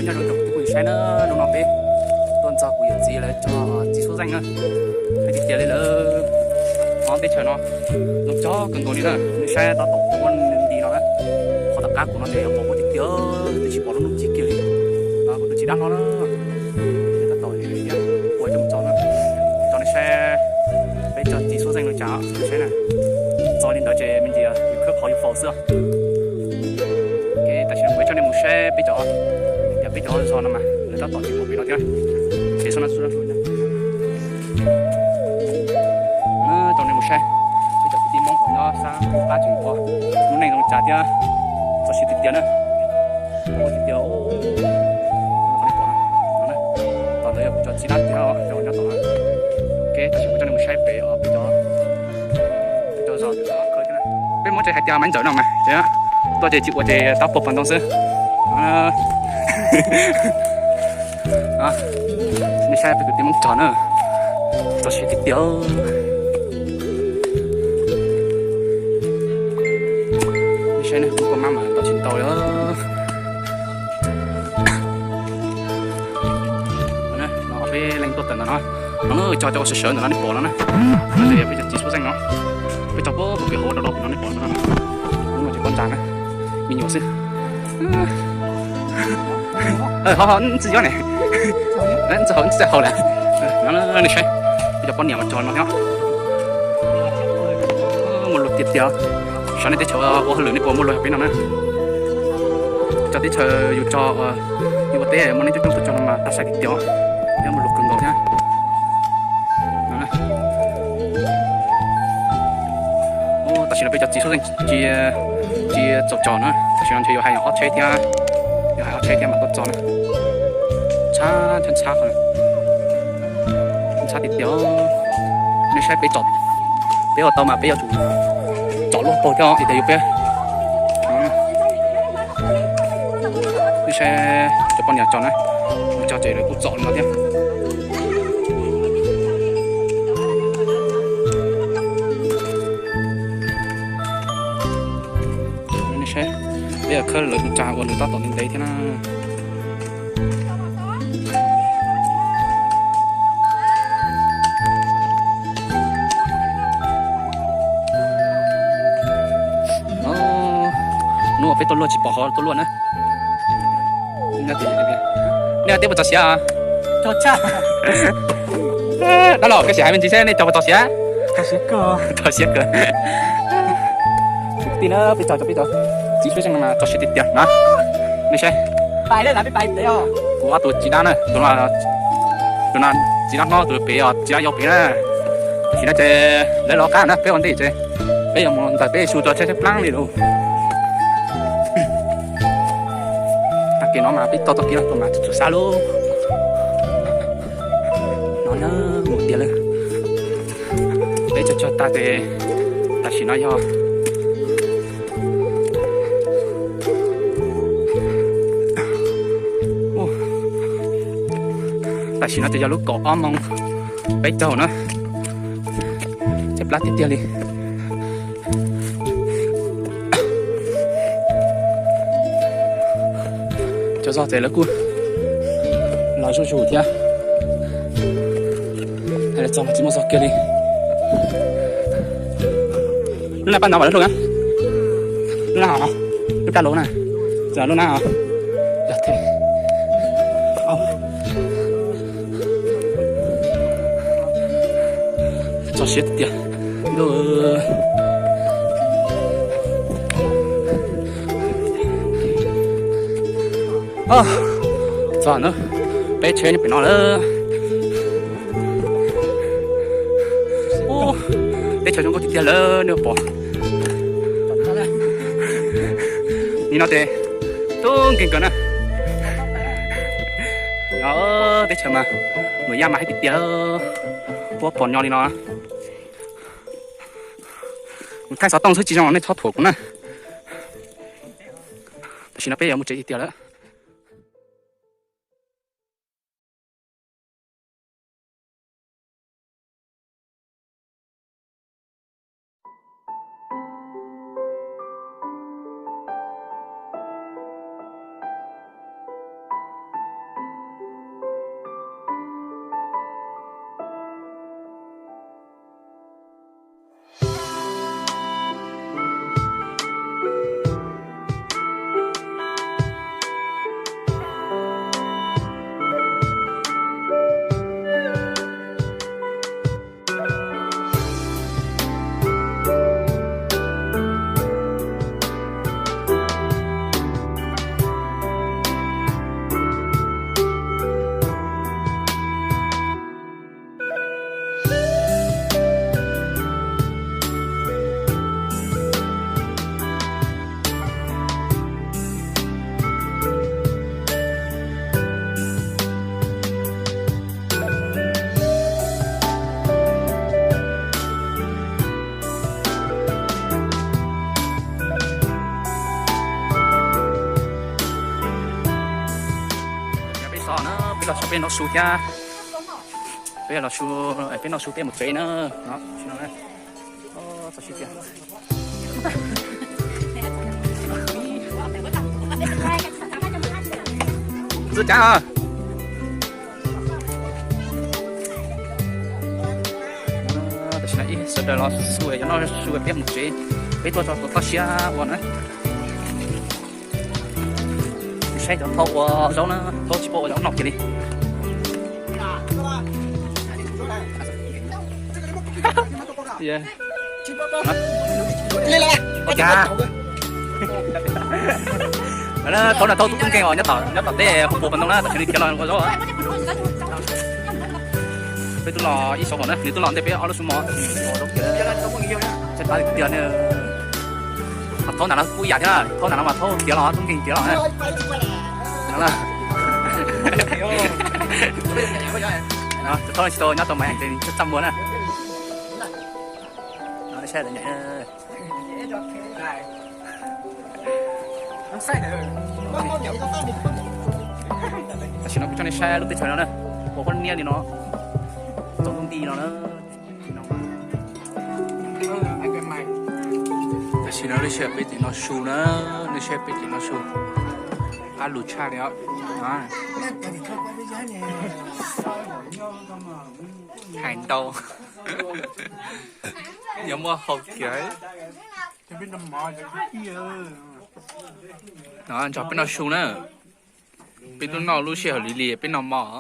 Nyob zoo tsoom phooj ywg saib na, hnub no peb tuaj ntxog kuv yawm txiv lawv cov txiv xuab zeej na. Hais tias tias li lawv hov teb chaws no zoo cog kawg nkaus li na, nej saib tab tom ua nti no na. Qhov tom qab kuv no ces pom huab tiag tiag, twb tsis pom lub hnub ci kiag li. Kuv tus txiv dab hlob na, tab tom ua coj mus tso na, cho nej saib peb cov txiv xuab zeej no cas nej saib na. Txog li ntawd ces me ntsis yus khawb qhov yus faus xwb. Ces tam sim no kuv coj nej mus saib peb cov, yog peb cov zos no mas lawv tab tom tsis pom pem no thiab. Ces xub no xub no, coj nej mus saib peb cov kwv tij Hmoob uas nyob sab qab tseem ua lub neej zoo cas thiab, txog siav tiag tiag na. Ua tiag tiag. Tom ntawd yog kuv cov txiv dab tiag os, nyob tom na. Ces tam sim kuv coj nej mus saib pem os, peb cov, peb cov zos, peb Hmoob tseem hais tias maiv ntsawm no mas, tuaj ces tsis ua ces tab puag pog ntoo xwb. Nej saib peb kwv tij Hmoob cog na, txog siav tiag tiag. Nej saib ne, kuv kua mab mas ntau tsis ntau li. No peb leeg tuaj tawm ntawm no, no cog cov uas sawv sawv ntawm no nej pom no na. No ces yog peb cov txiv xuab zeej no, peb cog puag pem hauv rau rau pem no nej pom no. Lub no ces pob ntsa na, me nyuam xwb. Ho ho, txij yob ne, txij hauv, txij hauv lawm. No nej saib, peb cov poj niam mas cog no thiab. Muaj lug tiag tiag. Xyov nej teb chaws ua hauj lwm nej puas muaj lug peb no na. Cov teb chaws yus cog, yus ua teb muaj neeg coob coob tuaj cog no mas tag sai tiag tiag, thiab muaj lug kawg nkaus thiab. Tam sim no peb cov txiv xuab zeej cia, cia txaus cog na, tam sim no ntshe yuav hais ob tsheb thiab, yuav hais ob tsheb thiab mas tuaj txog na. Ntxhab, ntxhab, ntxhab tiag tiag. Nej saib peb, peb ua tau mas peb yuav tsum tsom luaj paug thiab es tias yus peb. Nej saib cov poj niam cog na, cog ces lawv kuj txom li no thiab. Nej saib, peb yuav khawb lawv tus tsa uas nws tab tom ntev ntev thiab na. Hnub uas peb tuaj luaj tsis pom qhov tuaj luaj na. Nej teb puas txog siav? Dab laug, koj sim hais me ntsis seb nej cog puas txog siav? Txog siav kawg. Kwv tij na, peb cog cov peb cov txiv xuab zeej no mas txog siav tiag tiag na. Nej saib. Kuv ob tug txiv dab na, tus no txiv dab hlob, tus pem os, txiv dab yau pem na. Tam sim no ces lawv los qab na, peb ua ntej ces peb yuav mus ntawm peb su tso tshaib tshaib plaab li lauj. Tag kis no mas peb toj txoj kev no tuaj mas txhua txhua xab lauj. No na, mus tiag lawm. Peb cog cog tag ces tam sim no yog, tam sim no ces yog lub kaum ob moos peb caug na. Tshaib plab tiag tiag li. Cov zog ces lawv kuj los zuj zus thiab. Hais los txog mas tsis muaj zog kiag li. Lub na paj ntov mas lub hlub na. Lub na hov, lub plab lub na. Lub na hov. Yog thiab. Txog siav tiag. Txog na, peb tsheb nyob pem no lawm. Teb chaws zoo nkauj tiag tiag lawm nej pom. Nim no ces tub nkeeg kawg na. Teb chaws mas, nws yaj mas haib tiag tiag. Puab pom nyo li no. Kuv thaij xov tooj xwb tsis zoo nej txhob thuam kuv na. Tam sim no peb yuav mus tsev tiag tiag lawm. Peb noj su thiab, peb los su, peb noj su peb mus tsev na. No, txog sib tiag. Ntxub cav. Tam sim no ib sawv daws los su, yuav noj su peb mus tsev, peb tuaj tso toj siab ua na. Saib cov thaub ua zaub na, thaub tsis paub ua zaub noj kiag li. Ua cas? Thaub no thaub tub tub nkeeg os, nyob tom teb hu pua pas ntoo na, tam sim nws khiav los ua zaub. Peb twb los ib saum hauv na, nws twb los ntej peb ob lub su mos. Thaub tiag, thaub ntawm no kuj ib yam thiab, thaub ntawm no mas thaub tiav los, thaub nkeeg tiav los. Thaub tsis tau nyob tau mas ces txaj muag na. Tam sim no kuv coj nej saib lub teb chaws no na, ua pob niab li no, txoov ntuj nti no na. Tam sim no lub sij hawm peb tim no su na, lub sij hawm peb tim no su, qab lus tshaj li os. Hais ntau, yuav muaj hau kiag. No nrog peb noj su na, peb twb noj lub sij hawm lig lig peb noj mov.